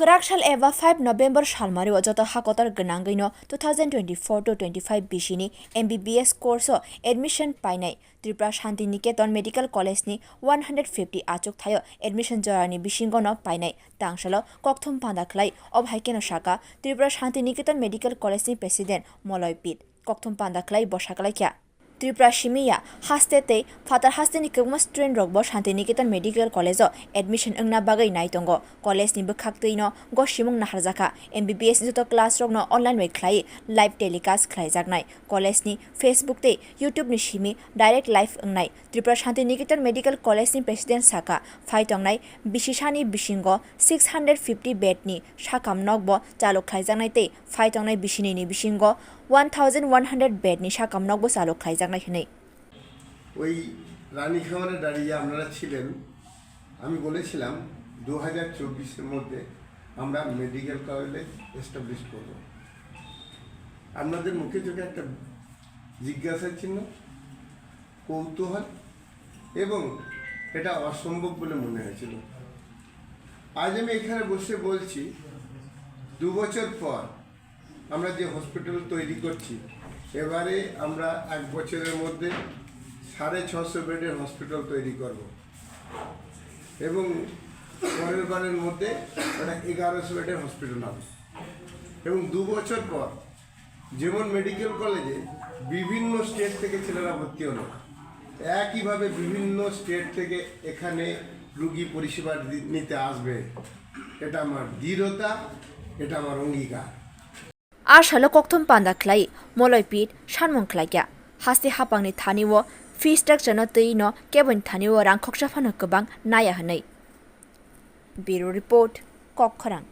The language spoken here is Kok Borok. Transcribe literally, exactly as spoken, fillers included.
Kwrak sal eba five November salmario joto hakotor gwnangwino two thousand twenty-four to twenty-five bisini M B B S course o admission painai Tripura Shanti Niketan Medical College ni one hundred fifty achuk thaio admission jorani bisingo no painai tangsalo kokthum panda khlai. Obhaikeno saka Tripura Shanti Niketan Medical College ni President Moloi Pit kokthum panda khlai bosa khlaikha. Tripura simi ya haste tei phatar haste ni kwbangma student rok bo Shanti Niketan Medical College o admission wngna bagwi nai tongo. College ni bwkhak twi no gosimung naharjakha. M B B S ni joto class rok no online bai khlai live telecast khlaijaknai. College ni Facebook tei YouTube ni simi direct live wngnai. Tripura Shanti Niketan Medical College ni President saka phai tongnai bisi sani bisingo six hundred fifty bed ni sakam nok bo chalok khlaijaknai tei phai tongnai bisinini bisingo one thousand one hundred bed ni sakam nok bo chalok khlaijaknai hinwi. ওই রানী খামারে দাঁড়িয়ে আপনারা ছিলেন, আমি বলেছিলাম দু হাজার চব্বিশের মধ্যে আমরা মেডিকেল কলেজ এস্টাবলিশ করব। আপনাদের মুখে চোখে একটা জিজ্ঞাসা চিহ্ন, কৌতূহল, এবং এটা অসম্ভব বলে মনে হয়েছিল। আজ আমি এখানে বসে বলছি, দু বছর পর আমরা যে হসপিটাল তৈরি করছি, এবারে আমরা এক বছরের মধ্যে সাড়ে ছশো বেডের হসপিটাল তৈরি করব এবং পরের বারের মধ্যে ওটা এগারোশো বেডের হসপিটাল হবে। এবং দু বছর পর যেমন মেডিকেল কলেজে বিভিন্ন স্টেট থেকে ছেলেরা ভর্তি হলো, একইভাবে বিভিন্ন স্টেট থেকে এখানে রুগী পরিষেবা দি-, নিতে আসবে। এটা আমার দৃঢ়তা, এটা আমার অঙ্গীকার। A salo kokthum panda khlai Moloi Pit sanmung khlaikha. Haste hapangni thani o fee structure no twi no keboni thani o rang khoksa phano kwbang naya hwnwi. Bureau Report, Kokkhorang.